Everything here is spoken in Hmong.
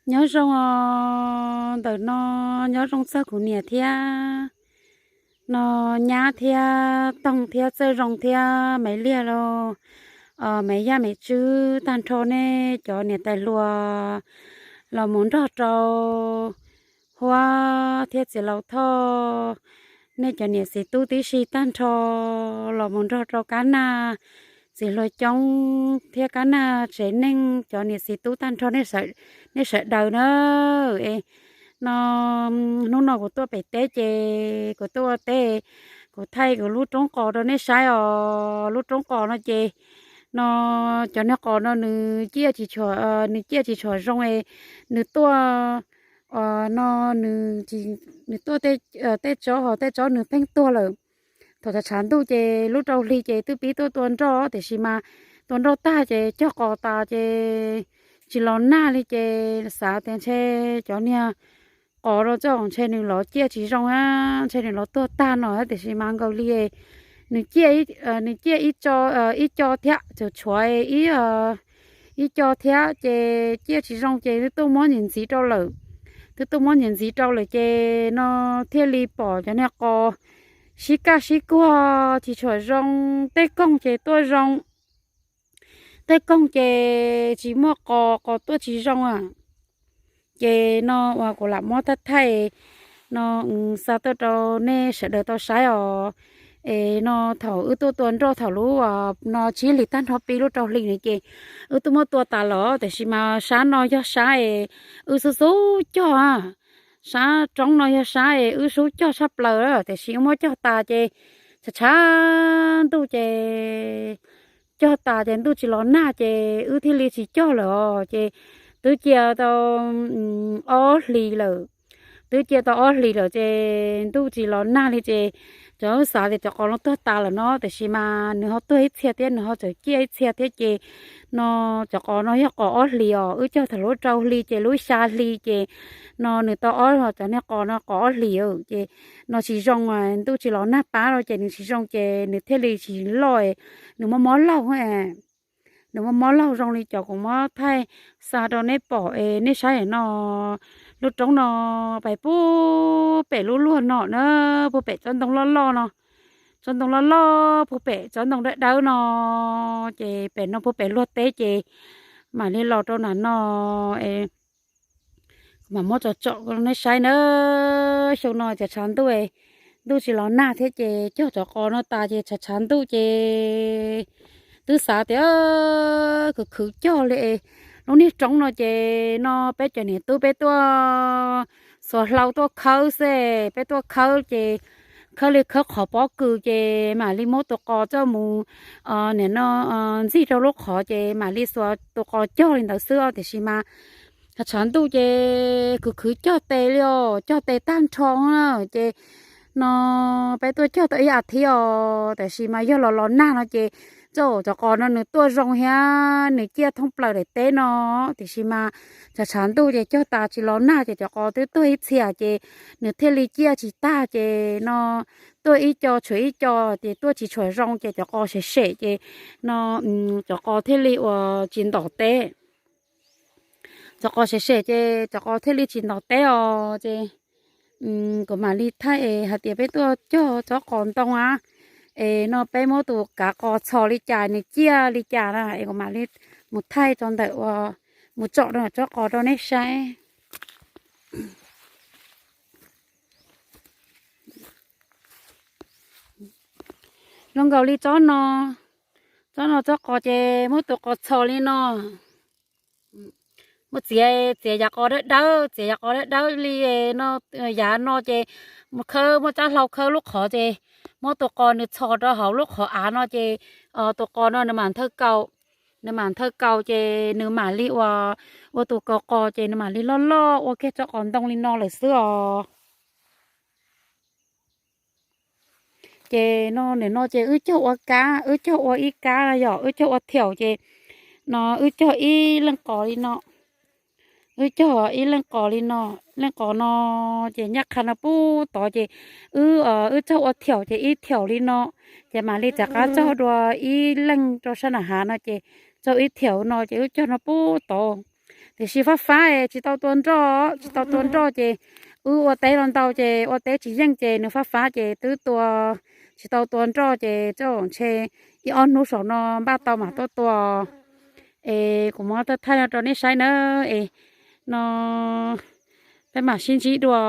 Nyob zoo os, ntawm no nyob zoo txog kuv niam thiab no nyab thiab Toog thiab Txawj Zoo thiab Maiv Liag los Maiv Yaj Maiv Tswb tag nrho nej cov niam tais hluas los mus nrog rau Huab thiab txiv laus Thoj, nej cov niam txiv tub tib si tag nrho los mus nrog rau Kab Nag txiv hluas Coob thiab Kab Nag tsev neeg cov niam txiv tub tag nrho nej sawv daws na. Es no hnub no kuv tuaj pem teb ces kuv tuaj ua teb, kuv thaij kuv lub roob qos rau nej saib os. Lub roob qos no ces no cov niag qos no nws ciaj tsis tshua, nws ciaj tsis tshua zoo es nws tuaj no nws tuaj tej tsob ho tej tsob nws pheej tuag lawm. Thaum tshav tshav ntuj ces lub rau hli ces twb pib tuaj tua nroj tiam sis mas tua nroj tag ces cog qos tas ces tsis los nag li ces xav tias ntshe cov niag qos rau txoj ntshe nws los ciaj tsis zoo, ntshe nws los tuag tag no tiam sis mas nkaus li nws ciaj, nws ciaj ib co, ib co thiab, tshuav tshuav ib, ib co thiab ces ciaj tsis zoo ces twb tuaj muab ntxiv ntxiv rau lawm. Twb tuaj muab ntxiv ntxiv rau lawm ces no thiaj li pom cov niag qos sib kaj sib kuag tsis tshua zoo, tej koog ces tuaj zoo, tej koog ces tsis muaj qos, qos tuaj tsis zoo a. Ces no uas kuv lam muab thaij thaij no xa tuaj rau nej sawv daws tau saib os. Es no thaum wb tuaj tua nroj thaum lub no tsib hlis tag nrho pib lub rau hli na ces wb twb muab tua tas los tiam sis mas sab no yog sab es wb xub xub cog, sab roob no yog sab es wb xub cog tshaj plaws tiam sis wb muab cog tas ces tshav tshav ntuj ces cog tas ces ntuj tsis los nag ces wb thiaj li tsis cog lawm os. Ces twb cia tau ob hlis lawm, twb cia tau ob hlis lawm ces ntuj tsis los nag li ces cov wb xav tias cov qos no tuag tas lawm no tiam sis mas nws ho tuag ib txhia thiab, nws ho txawm ciaj ib txhia thiab ces no cov qos no yog qos ob hlis os, wb cog thaum lub rau hli ces lub xya hli ces no nws tau ob, cov niag qos no qos ob hlis ces no tsis zoo, ntuj tsis los nag pab rau ces nws tsis zoo ces nws thiaj li tsis loj, nws mob mob laug, nws mob mob laug zoo li cov kuv muab thaij xa rau nej pom es nej saib no. Lub roob no pais puag pem lub luag no na, puag pem tsob ntoo loj loj no, tsob ntoo loj loj puag pem tsob ntoo dawb dawb no ces pem no puag pem luag teb ces mam li los rau nram no es mam muab tsom tsom nej saib na. Xyoo no ces tshav ntuj, ntuj tsis los nag thiab ces cog cov qos no tas ces tshav tshav ntuj ces twb xav tias khwv khwv cog li. Lub niag roob no ces no peb cov niam tub peb tuaj xuas hlau tuaj khawb xwb, peb tuaj khawb ces khawb li khawb qhov pob kws ces mam li muab tus qos coj mus, nim no ntxig rau lub qhov ces mam li xuas tus qos cog li ntawd xwb os. Tiam sis mas tshav ntuj ces khwv khwv cog tes li os, cog tes tag nrho na. Ces no peb tuaj cog tau ib as thiv os, tiam sis mas yog los los nag no ces cov qos no nws tuaj zoo thiab nws ciaj thoob plaws daim teb no. Tiam sis mas tshav tshav ntuj ces cog tas tsis los nag ces cov qos twb tuag ib txhia ces nws thiaj li ciaj tsis tag ces no tuaj ib co tshuav ib co ces tuaj tsis tshua zoo ces cov qos sem sem ces no cov qos thiaj li uas tsis ntom teb. Cov qos sem sem ces cov qos thiaj li tsis ntom teb os. Ces kuv mam li thaij es hais tias peb tuaj cog tsob qos ntoo a, es no peb muab tus kav qos txhos li cas nws ciaj li cas na es kuv mam li mus thaij rau ntawm uas mus tsom rau tsob qos rau nej saib. Zoo nkaus li tsob no, tsob no tsob qos ces muab tus qos txhos li no. Muab txiav, txiav yav qos dawb dawb, txiav yav qos dawb dawb li no, yav no ces mus khawb, muab tsab hlau khawb lub qhov ces muab tus qos nws txhos rau hauv lub qhov av no ces tus qos no nws mam nthawj kaus, nws mam nthawj kaus ces nws mam li ua, ua tus kaus qos ces nws mam li loj loj ua kiag tsob qos ntoo li no lawm xwb os. Ces no nim no ces wb cog ua kab, wb cog ua ib kab yog wb cog ua thiaum ces no wb cog ib leej qos li no, wb cog ib leej qos li no, leej qos no ces nyaj qha no pub tod ces wb, wb cog ua thiaum ces ib thiaum li no, ces mam li rov qab cog dua ib leej rau sab nram hav no ces cog ib thiaum no ces wb cog no pub tod. Tiam sis fab fab es tsis tau tua nroj, tsis tau tua nroj ces wb ua teb los ntau ces ua teb tsis yeej ces nws fab fab ces twb tua, tsis tau tua nroj ces ntshe ib ob hnub saum no npaj tau mam tuaj tua. Es kuv muab thaij no rau nej saib nawb es no peb mam sib ntsib dua.